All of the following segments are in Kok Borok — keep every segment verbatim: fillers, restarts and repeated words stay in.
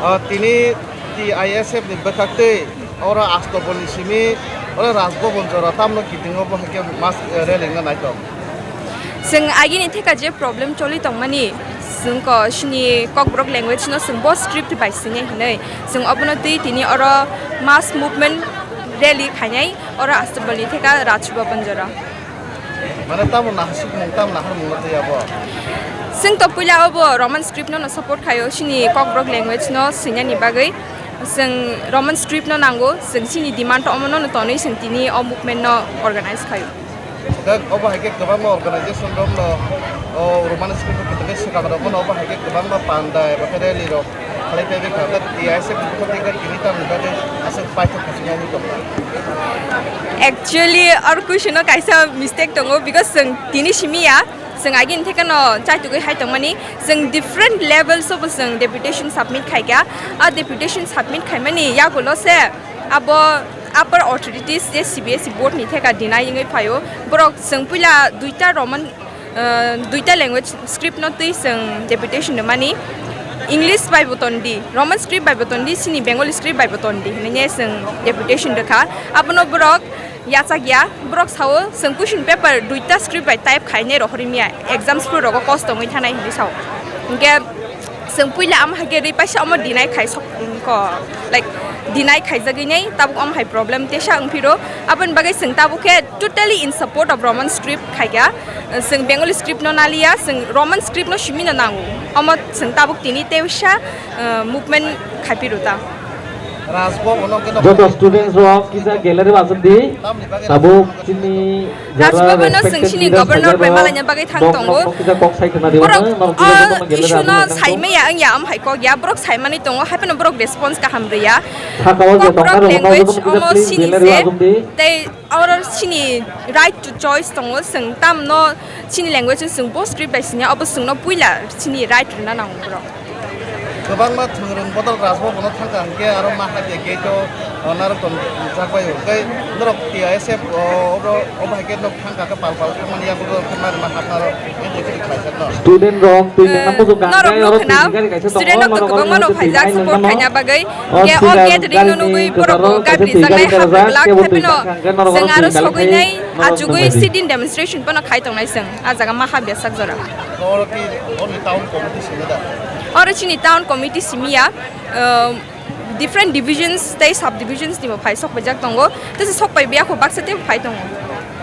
O, tini T I S F ni bwkhaktwi oro Astobolni simi oro Rajbhavan jora tamno kitingo bo hai khe mass, eh, rally wngna naithok. Chwng agini theka je problem choli tongmani, chwng ko chini Kokborok language no chwng bo script bai sini hinwi chwng obono twi tini oro mass movement rally khainai oro Astobolni theka Rajbhavan jora. Mane tamo nahasukmung, tamo naharmung no twi abo? Chwng to puila obo Roman script no no support khaio, chini Kokborok language no swinani bagwi. Chwng Roman script no nango, chwng chini demand omo no no tonwi chwng tini o movement no organize khaio. Hwnkhe obo hai khe kwbangma organization rok no o Roman script no kitingwi swkang rok no obo hai khe kwbangma panda eba khe rally rok khalai paibai kha, hwnkhe T I S F ni bwkhak tei tini tamni bagwi aswk paithak khachigwi wngwi tongkha. Actually, or question o kaisa mistake tongo, because chwng tini simi ya, chwng agini thekeno chaitugwi hai tongmani, chwng different levels o bo chwng deputation submit khaikha. A deputation submit khaimani yagulo se abo upper authorities je C B S E board ni theka deny wngwi phaio. Borok chwng puila duita Roman ah, duita language script no twi chwng deputation rwmani, English bai bo tondi, Roman script bai bo tondi, chini Bengali script bai bo tondi hinwi chwng deputation rwkha. Abono borok yachak ya, borok sao chwng question paper duita script bai type khainai rohorwi maya, exams phuru rogo kosto wngwi thanai hinwi sao. Hwnkhe chwng puila amo hai khe rwi paisa omo deny khai sok ko, like, deny khaijagwi nai tabuk omo hai problem tesa wngphiro. Aboni bagwi chwng tabuk khe totally in support of Roman script khaikha. Chwng Bengali script no naliya, chwng Roman script no simi no nango. Omo chwng tabuk tini tesa, uh, movement khaiphiro ta. Joto students rok kisa gallery o achuk di. Tabuk chini Rajbhavan no chwng chini governor bai malaina bagwi thang tongo. Borok o issue no saimaya wngya, am hai kok ya, borok saimani tongo, hai phano borok response kaham rwya. Kokborok language omo sini se, tei oro chini right to choice tongo, chwng tamno chini language no chwng bo script bai sini, obo chwngno puila chini right rwna nango borok. Kwbangma thwng rwng bodol Rajbhavan o thangkha, hwnkhe aro ma hai khe gate o, o, narwk tong jak bai o. Tei norok T I S F o, obo, obo hai khe norok thangkha khe pal pal thangmani yago norok khe narwkma hapnaro entry khlai jak no. Student rok twi nang muchung kang norok khe oro nukha na, twi gari kaisa tongo, student rok to norok kwbangma oro no twi phaijak nai support nangmano. Khaina bagwi. O hwnkhe o sida gate ring no gari nugwi twi borok rok o gari rijak rijak nai khe bo hapjak, kebo twi khe bwlak kang kang khe norok haino oro twi chwng nai arw khe sogwi nai norok achugwi sit-in demonstration phano khai tongnai chwng. A jaga ma hapya sak jora. Oro ki only town committee simi da? Oro chini town committee simi ya, um, different divisions tei sub divisions ni bo phai sok paijak tongo. Tei se sok pai biya kho baksa tei bo phai tongo.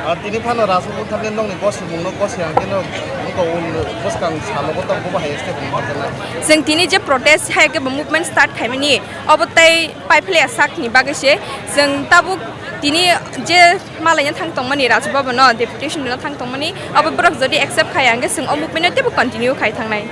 Ah, tini phano Rajbhavan thangwi nokni gosimung no gosi ang khe no nokho un bwskang salo bo tong bo hai step ni hokjana. Chwng tini je protest hai khe bo movement start khaimani obo tei paiphlaiya sakni bagwi se chwng tabuk tini je malaina thang tongmani Rajbhavan no deputation rwna thang tongmani abo borok jodi accept khaiya hwnkhe chwng o movement no teibo continue khai thangnai.